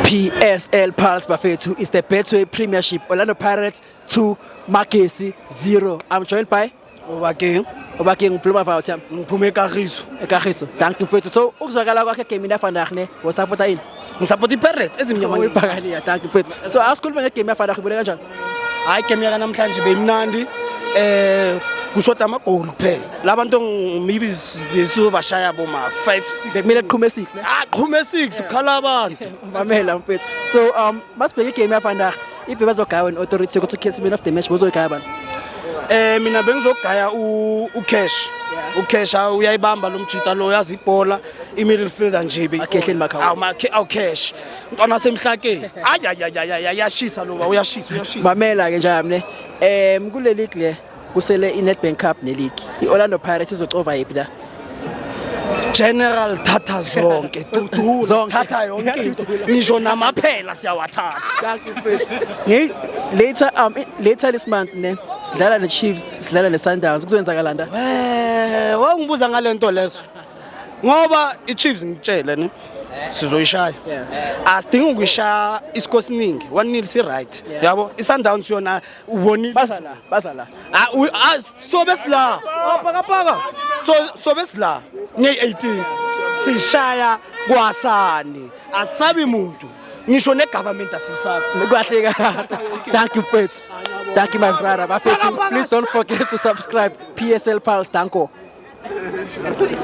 PSL Pulse, bafethu, is the Betway Premiership. Orlando Pirates 2, Magesi 0. I'm joined by Obakeng. Obakeng ngiphuma vayo yami. Ngiphume eKagiso. Ekagiso. Thank you, mfethu. So ukuzwakala kwakhe game yavandag ne, usupporta ini? Ngisupport iPirates ezimnyama. Uyibhakaniya. Thank you, mfethu. So asikhulume ngegame yavandag, ibone kanjani? Hayi, game yaka namhlanje beyimnandi. Kushoda amagoli kuphela. Labantu maybe besizobashaya boma 5 6. Bekumele kuqhume 6 ne. Ah, qhume 6 khala abantu. Mamela, mfethu. So masibheke igame yavandag. If bazogaya wena authority ukuthi ukhethe man of the match, bozogaya bani? Mina bengizogaya uCash. UCash uyayibamba lo mjita lo, yazi ibhola, i-middle fielder nje be. Makhehleni Makhaula. Awu makhe awu Cash. Mntwana semhlakeni. Ay ay ay ay, uyashisa lo, uyashisa, uyashisa. Mamela ke njami ne. Kule league le kusele iNedbank Cup ne league. IOrlando Pirates izocova yiphi la? General, thatha zonke, dudula. Zonke. Thatha yonke into, ngisho namaphela siyawathatha. Thank you, mfethu. Nge later this month ne, sidlala ne Chiefs, sidlala ne Sundowns. Kuzoyenzakalani la? Wangibuza ngalento lezo ngoba iChiefs, ngitshele ne, sizoyishaya. Asidingi ukuyishaya iscore esiningi, 1-0 si right. Yabo, iSundowns yona ubonile. Baza la, baza la. Ah, ah, sobe sila paka paka, so sobe sila nge-18 sishaya kwasani, asabi muntu, ngisho negovernment asisabi. Kahle kahle. Thank you, mfethu. Thank you, my brother. Bafethu, please don't forget to subscribe. PSL Pulse. Danko.